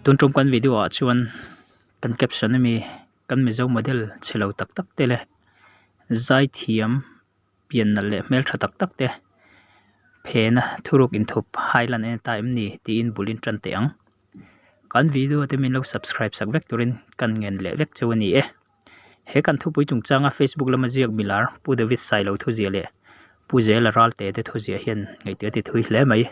Tun tum kan video ah chuan kan caption ami kan mizo model chhe lo tak tak te leh zaithiam pian nalh leh hmeltha tak tak te phena thuruk inthup hai lan en ta em ni tiin bul in tan teh ang. Kan video te min lo subscribe sak vek turin kan ngen leh vek cheu a ni e. He kan thupui chungchanga Facebook lama ziak milar Pu David Sailo thuziah leh Pu Zela Ralte te thuziah hian ngaihtuah a ti thui hle mai.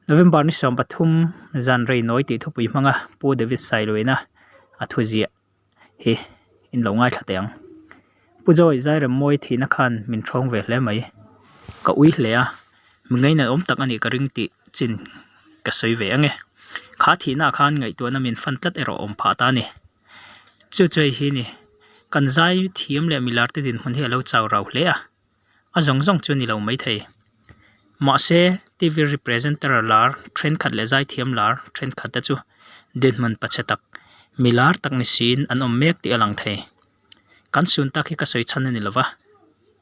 November ni 13 zan rei nawi tih thupui hmanga Pu David Sailoina a thuziah hi in lo ngaithla teh ang. Pu Joy Zairemmawi thihna khan min ṭhawng ve hle mai. Ka ui hle a, mi ngainawm tak a nih ka ring tih chin ka sawi ve ang e. Kha thihnaah khan ngaihtuahna min fan tlat erawh awm phah ta a ni. Chu chu hei hi ni, kan zai thiam leh milar te dinhmun hi a lo chau rau hle a, a zawng zawng chu a ni lo maithei. Mahse, TV representer lar thenkhat leh zaithiam lar thenkhat te chu dinhmun pachhe tak, milar tak ni siin an awm mek tih a lang thei. Kan sun tak hi ka sawi chhan a ni lova,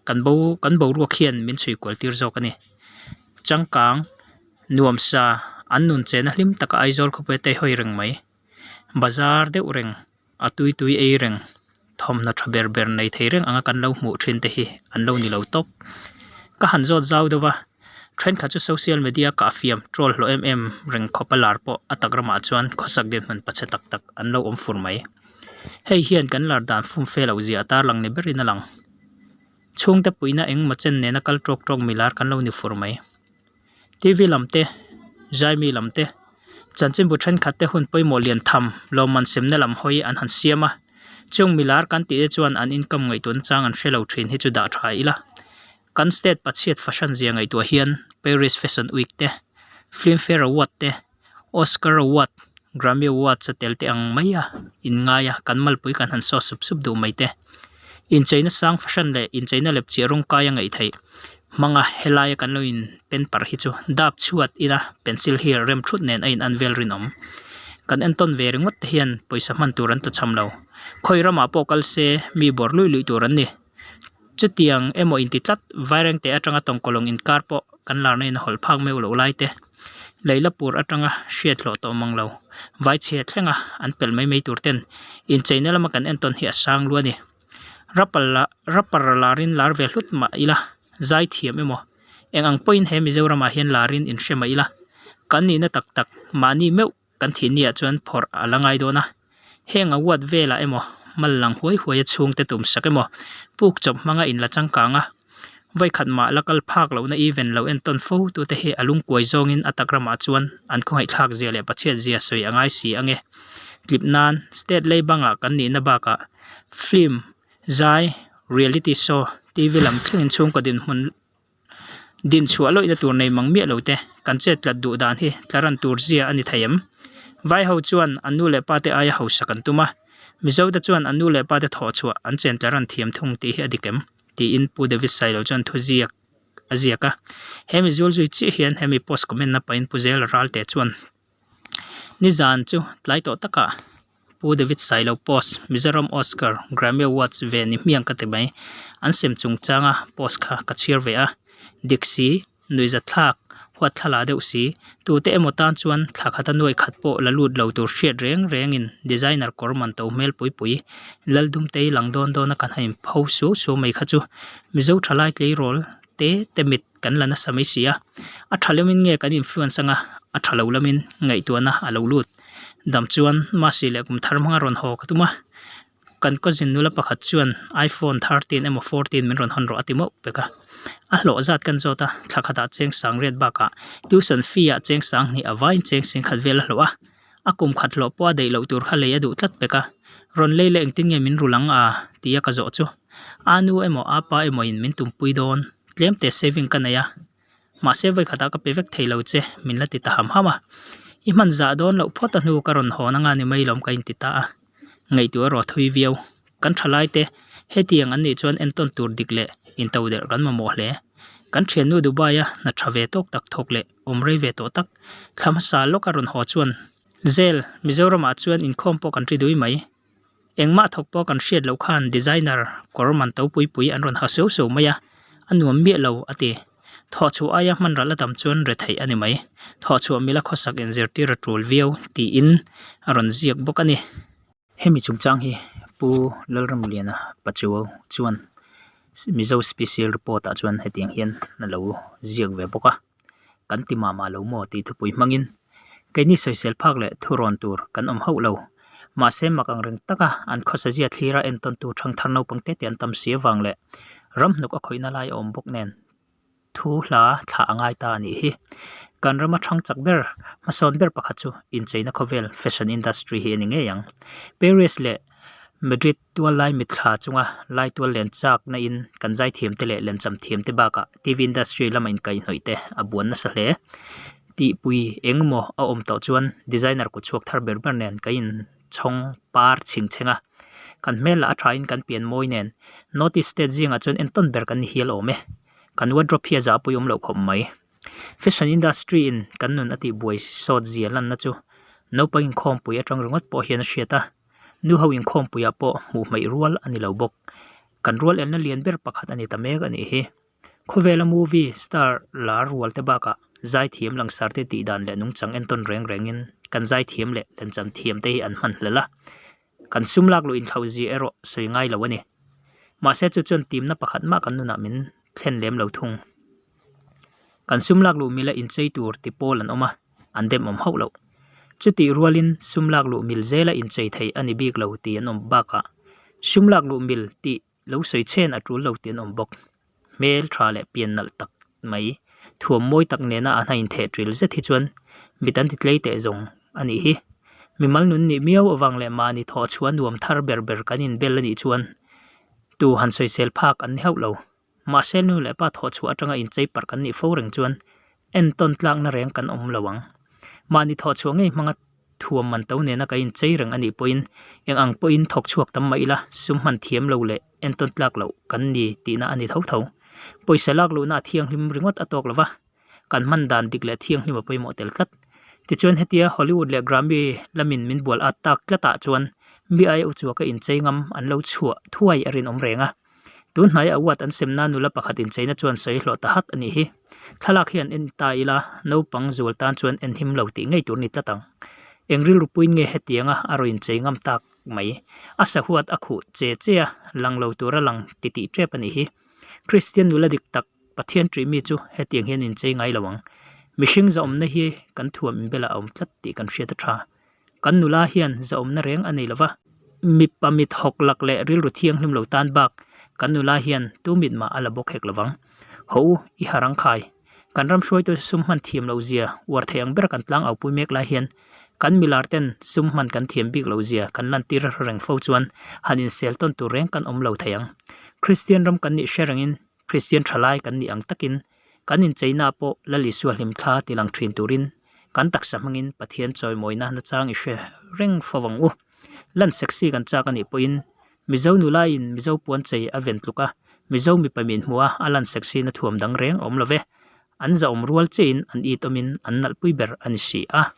kan bo kan boruak hian min chhui kual tir zawk a ni. Changkang, nuamsa, an nun chena hlim taka Aizawl khawpui a teihawi reng mai. Bazar deuh reng a tui tui ei reng thawmhnaw tha ber ber nei thei reng anga kan lo hmuh thin te hi an lo ni lo tawp. Ka han zawt zau deuh a thenkhat chu social media kah fiam troll hlawh em em reng khawp a lar pawh a tak ramah chuan khawsak dinhmun pachhe tak tak an lo awm fur mai. Hei hian kan lar dan fumfe loh zia a tarlang ni berin a lang. Chhungte puihna engmaw chen nena kal tawk tawk milar kan lo ni fur mai. TV lam te, Jaimi lam te, chanchinbu thenkhat te hun pawimawh lian tham lawmman semna lam hawi an han siam a, chung milar kan tih te chuan an income ngaihtuahna chang an hre lo thin hi chu dah tha ila. Kan state pachhiat fahran zia ngaihtuah hian Paris Fashion Week te, Filmfare Award te, Oscar Award, Grammy Awards a tel te ang mai a inngai a, kan malpui kan han saw sup sup duh mai te. Incheina sang fahran leh incheina lepchiah rawng kai a ngaih theih hmanga helaia kan lo in pen parh hi chu dap chhuat ila pencil hi rem thut nen a in an vel rinawm. Kan entawn ve ringawt te hian pawisa hman tur an tlachham lo. Khawi ramah pawh kal se mi bawr luih luih tur an ni. Chutiang emaw inti tlat Vairengte atanga tawngkawlawng inkar pawh kan larna in a hawlh phak meuh loh lai te, Leilapur atanga hriat hlawh tawh mang lo Vaichhia thlenga an pelh mai mai tur ten incheina lama kan entawn hi a sang lu a ni. Rapper la rapper larin lar ve hlut mah ila zai thiam emaw eng ang pawhin he Mizoramah hian larin inhre mah ila kan nihna tak tak mahni meuh Kan thih niah chuan phawrh a la ngai dawn a, heng a uat velah emaw, mal lang huai huai a chhungte tum sak emaw, puk chawp hmanga in la changkang a, vawikhat mah la kal phak lohna event lo entawn fo tute hi a lungkuai zawngin a tak ramah chuan an khawngaihthlak zia leh pachhiat zia sawi a ngai si ange. Tlip nan, state lei bangah kan nihna bakah film, zai, reality show, TV lam thlengin chhungkaw dinhmun Din chhuah lawihna tur nei mang miah lo te, kan chet tlat duh dan hi tlaran tur zia a ni thei em? Vai ho chuan an nu leh pa te aia hausak an tum a, Mizo te chuan an nu leh pa te thawh chhuah an chen tlaran thiam thung tih hi a dik em? tiin Pu David Sailo chuan thu ziak a ziak a. He mi zul zui chiah hian he mi post comment na pahin Pu Zela Ralte chuan Nizan chu tlai tawh takah Pu David Sailo post Mizoram Oscar Grammy Awards ve ni hmiang ka ti mai. An sem chungchanga post kha ka chhiar ve a. Dik si, nuihzatthlak, huatthla deuh si, tute emaw tan chuan thla khata nuai khat pawh la lut lo tur hriat reng rengin designer kawr man to hmel pui pui Laldumtei lang dawn dawna kan han inpho suau suau mai kha chu Mizo thalai tleirawl te te mit kan la nasa mai si a. A tha lamin nge kan influence anga a tha lo lamin ngaihtuahna a lo lut. Dam chuan Masi leh kum thar hmanga rawn haw ka tum a, kan cousin nula pakhat chuan iPhone 13 emaw 14 min rawn hawn rawh a ti mauh pek a. A hlawh zat kan zawt a, thla khatah cheng sang riat bakah tuition fee ah cheng sang hnih a vaiin cheng sing khat vel a hlawh a. A kum khat hlawh pawh a daih loh tur kha lei a duh tlat pek a, rawn lei leh engtin nge min rul ang a tia ka zawh chu a nu emaw a pa emaw in min tumpui dawn tlem te saving ka nei a mahse vawi khatah ka pe vek thei lo che min la ti ta ham ham a i hman zah dawn loh phawt a hnu ka rawn hawn anga ni mai lawm ka inti ta a ngaihtuah erawh a thui viau kan thalai te hetiang an nih chuan entawn tur dik leh intodelh kan mamawh hle kan thiannu Dubai a hna tha ve tawk tak thawk leh awm rei ve tawh tak. Thla hmasa lawk a rawn haw chuan Zel, Mizoramah chuan inkhawm pawh kan ri dui mai. Engmah thawk pawh kan hriat loh khan designer kawr man to pui pui an rawn ha suau suau mai a, a nuam miah lo a ti. Thawhchhuah aia hman ral a tam chuan retheih a ni mai. Thawhchhuah mila khawsak inzirtir a tul viau tiin a rawn ziak bawk a ni. Hemi chungchang hi Pu Lalramliana Pachuau chuan Mizo Special Report ah chuan hetiang hian a lo ziak ve bawk a. Kan ti mah mah lo maw tih thupui hmangin keini sawisel phak leh thurawn tur kan awm hauh lo. Mahse mak ang reng taka an khawsazia thlira entawntu thangthar naupang te te an tam si avang leh ramhnuk a khawihna lai a awm bawk nen thu hla thlah a ngai ta a nih hi. Kan rama thang chak ber hmasawn ber pakhat chu incheina khawvel fashion industry hi a ni ngei ang. Paris leh Madrid tual lai mitthla chunga lai tual len chakna in kan zaithiam te leh lencham thiam te bakah TV industry lama inkaihhnawih te a buan nasa hle. Tihpui engemaw a awm tawh chuan designer kut chhuak thar ber ber nen ka inchhawng par chhing chheng a. Kan hmel lah a tha in kan pian mawi nen North East state zingah chuan entawn ber kan ni hial awm e. Kan wardrobe hi a zahpui awm loh khawp mai. Fashion industry in kan nun a tihbuai sawt zia lanna chu naupang inkhawmpui atang ringawt pawh hian a hriat a. Nu ho inkhawmpuiah pawh hmuh hmaih rual a ni lo bawk. Kan rual elna lian ber pakhat a ni ta mek a nih hi. Khawvela movie star lar rual te bakah zaithiam langsar te tih dan leh nungchang entawn reng rengin kan zaithiam leh lencham thiam te hi an hman hlel a. Kan sum lak luh inthlauh zia erawh sawi ngai lo a ni. Mahse chu chuan timna pakhat mah kan nunah min thlen lem lo thung. Kan sum lak luh mila inchei tur ti pawl an awm a, an dem awm hauh loh. Chutih rualin sum lak luh mil zela inchei theih a ni bik lo tih an awm bakah sum lak luh mil tih lo sawi chhen a tul lo tih an awm bawk. Hmel tha leh pian nalh tak mai thuam mawi tak nena an han intheh ṭil zet hi chuan mit an ti tlei teh zawng a nih hi. Mimal nun nih miau avang leh mahni thawh chhuah nuam thar ber ber kan inbel a nih chuan tu han sawisel phak an ni hauh lo. Mahse nu leh pa thawh chhuah atanga inchei parh kan nih fo reng chuan entawn tlakna reng kan awm lo ang. Mahni thawh chhuah ngei hmanga thuam man to nena ka inchei reng a nih pawhin eng ang pawhin thawk chhuak tam mah ila sum hman thiam lo leh entawn tlak loh kan ni tihna a ni tho tho. Pawisa lak luhna a thianghlim ringawt a tawk lo va, kan hman dan dik leh thianghlim a pawimawh tel tlat. Tichuan hetia Hollywood leh Grammy lamin min bual at tak tlatah chuan mi aia uchuaka inchei ngam an lo chhuah thuai a rinawm reng a. Tun hnaia award an semna nula pakhat incheina chuan sawi hlawh ta hat a nih hi. Thlalak hian en ta ila naupang zual tan chuan en him lo tih ngei tur a ni tlat ang. Eng rilru puiin nge hetianga a rawn inchei ngam tak mai. A sahuat a khuh che che a, lang lo tura lang titih tep a nih hi. Kristian nula dik tak Pathian ṭih mi chu hetiang hian inchei ngai lo ang. Mihring zahawmna hi kan thuam inbelah a awm tlat tih kan hriat a ṭha. Kan nula hian zahawmna reng a nei lo va, mipa mit hawk lak leh rilru thianghlim lo tan bak kan nula hian tu mit mah a la bawk hek lo vang. Haw u, i har ang khai. Kan ram hruaitute sum hman thiam loh zia uar thei ang ber kan tlang au pui mek lai hian kan milar ten sum hman kan thiam bik loh zia kan lantir reng fo chuan han insel tawn tur reng kan awm lo thei ang. Kristian ram kan nih hre rengin Kristian thalai kan nih ang takin kan incheina pawh Lal Isua hlimthla ti lang thin turin kan taksa hmangin Pathian chawimawina nachang i hre reng fo ang u. Lan sexy kan chak a nih pawhin Mizo nulaiin Mizo puanchei a ven tluk a, Mizo mipa min hmuh a a lan sexy na thuam dang reng a awm lo ve. An zahawm rual chiahin an it awmin an nalhpui ber a ni si a.